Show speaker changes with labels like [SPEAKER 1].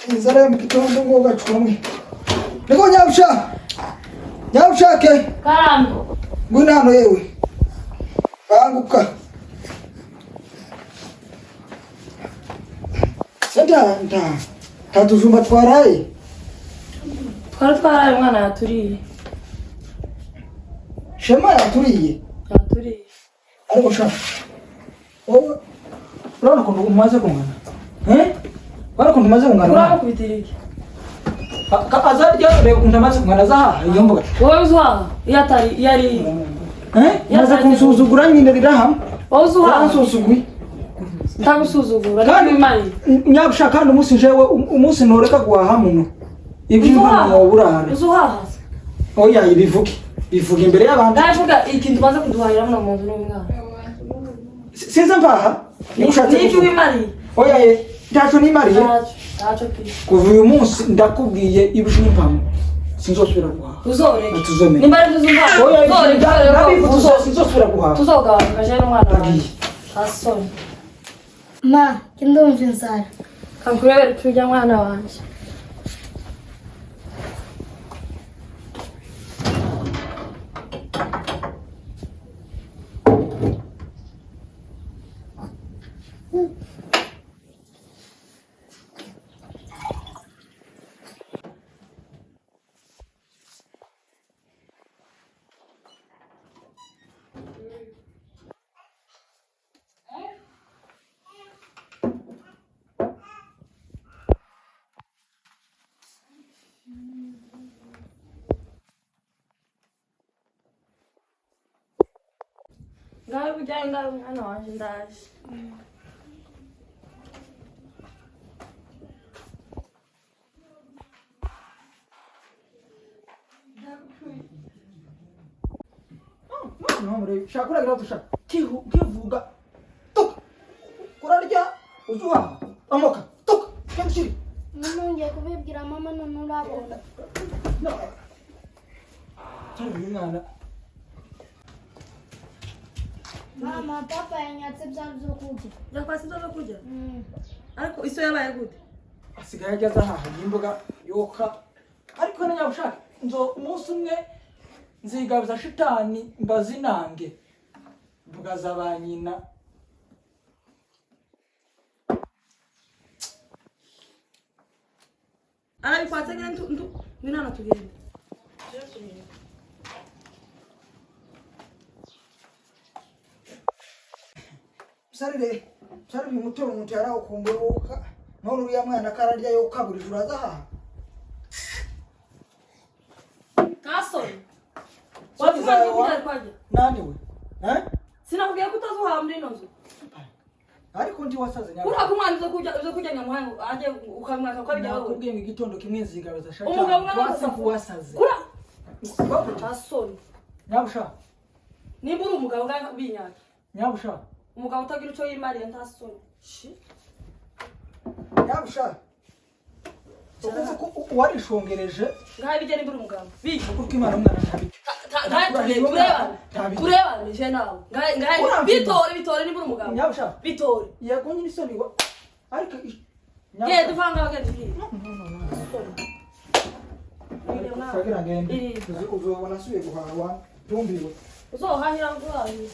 [SPEAKER 1] Inzara yo mu gitondo ngo gacumwe. Niko nyabusha. Nyabushake.
[SPEAKER 2] Karame.
[SPEAKER 1] Ngwino hano yewe. Banguka. Se nta tujumba twaraye.
[SPEAKER 2] Twari twaraye umwana yaturiye.
[SPEAKER 1] Shema yaturiye.
[SPEAKER 2] Yaturiye.
[SPEAKER 1] Ariko sha. Wowe urabona ukuntu umaze kungana? Eh? Urabona ukuntu umaze kungana?
[SPEAKER 2] Uramukubitira iki?
[SPEAKER 1] Azarya reba ukuntu amaze kungana azahaha iyo mboga.
[SPEAKER 2] Wowe uzuhaha iyo atari iyo ari
[SPEAKER 1] Eh? Maze kunsuzugura nyine rirahama.
[SPEAKER 2] wowe uzuhaha
[SPEAKER 1] Uransuzuguye.
[SPEAKER 2] Ndagusuzugura
[SPEAKER 1] Kandi
[SPEAKER 2] niba imariye.
[SPEAKER 1] Nyabusha kandi umunsi njewe umunsi ntoreka guhaha muno. Ibyo
[SPEAKER 2] Uzuhaha.
[SPEAKER 1] mva woburara.
[SPEAKER 2] Uzuhaha.
[SPEAKER 1] Oya ibivuge. Bivuge imbere y'abantu.
[SPEAKER 2] Ndavuga ikintu umaze kuduhahira muno mu nzu n'umwana.
[SPEAKER 1] Sinzi mpaha. Niba ushatse
[SPEAKER 2] N'ibyo
[SPEAKER 1] kuvuga.
[SPEAKER 2] wimariye.
[SPEAKER 1] Oya ye. Ntacyo nimariye.
[SPEAKER 2] Ntacyo. Ntacyo pe.
[SPEAKER 1] Kuva uyu munsi ndakubwiye ibyo impamo. Sinzosubira guhaha.
[SPEAKER 2] Uzoreke.
[SPEAKER 1] Tuzomenya.
[SPEAKER 2] Nimba ari uzuhaha.
[SPEAKER 1] Oya
[SPEAKER 2] Uzoreke.
[SPEAKER 1] ndabivuze sinzosubira guhaha.
[SPEAKER 2] Tuzogabanuka jewe n'umwana wanjye.
[SPEAKER 1] Ndagiye.
[SPEAKER 2] Nta soni.
[SPEAKER 3] Ma, ndumva inzara.
[SPEAKER 2] Kankurebera icyo urya mwana wanjye. Ngaho ujyayo ngaho mwana wanjye ndaje.
[SPEAKER 1] No, mure shaka uragira uti shaka. Kihu kivuga. Tuka. Kurarya uzuhaha. Amoka. Tuka. Kenshi.
[SPEAKER 3] Mama ngiye kubibwira mama none urabona.
[SPEAKER 1] No. Cyari uyu mwana.
[SPEAKER 3] Mama, papa yanyatse bya byo kurya.
[SPEAKER 2] Yakwasi ibyo kurya? Ariko iso yabaye gute?
[SPEAKER 1] Asigaye ajya azahaha imboga yoka. Ariko na nyabushaka nzo umunsi umwe nzigabiza shitani mbazinange. Mboga za ba nyina.
[SPEAKER 2] Arabikwatse nyine ntu ntu ngwino hano tugende.
[SPEAKER 1] Msarire, msarire uyu mutobe umuntu yarawukumbuye woka. None uriya mwana kararya yoka buri joro azahaha.
[SPEAKER 2] Nta soni.
[SPEAKER 1] Soni
[SPEAKER 2] Wavuga
[SPEAKER 1] zawe
[SPEAKER 2] ngo
[SPEAKER 1] wa-
[SPEAKER 2] kurya kwajya.
[SPEAKER 1] Nani we? Eh?
[SPEAKER 2] Sinakubwiye ko utazuhaha muri ino nzu.
[SPEAKER 1] Ariko ndi wasaze nyabushaka.
[SPEAKER 2] Urako umwana ibyo kurya ibyo kurya nyamuhanga ajye ukamwaka ukabijya wowe.
[SPEAKER 1] Nakubwiye ngo igitondo kimwe nzigabiza shitani.
[SPEAKER 2] Umugabo umwana
[SPEAKER 1] Wase
[SPEAKER 2] wese-
[SPEAKER 1] kuwasaze.
[SPEAKER 2] Kura. Nta soni.
[SPEAKER 1] Nyabusha,
[SPEAKER 2] Nimba uri umugabo ngaho binyaka.
[SPEAKER 1] nyabusha,
[SPEAKER 2] Umugabo utagira icyo yimariye nta soni. Shi.
[SPEAKER 1] nyabusha. Ukuvuga ko warishongereje
[SPEAKER 2] Ngaho bijya nimba uri umugabo. Bijya.
[SPEAKER 1] kuko Imana umwana ntabirya.
[SPEAKER 2] Ngaho turebane. Turebane je nawe. Ngaho ngaho
[SPEAKER 1] Uramvuga.
[SPEAKER 2] bitore bitore nimba uri umugabo.
[SPEAKER 1] Nyabusha,
[SPEAKER 2] Bitore.
[SPEAKER 1] yego nyine isoni wa ariko
[SPEAKER 2] Genda uvanga genda ugiye.
[SPEAKER 1] No, no, no, no.
[SPEAKER 2] Soni.
[SPEAKER 1] Sagira ngende.
[SPEAKER 2] Iri.
[SPEAKER 1] Uzobona asubiye guhaha tumbiwe.
[SPEAKER 2] Uzohahira nguhahira.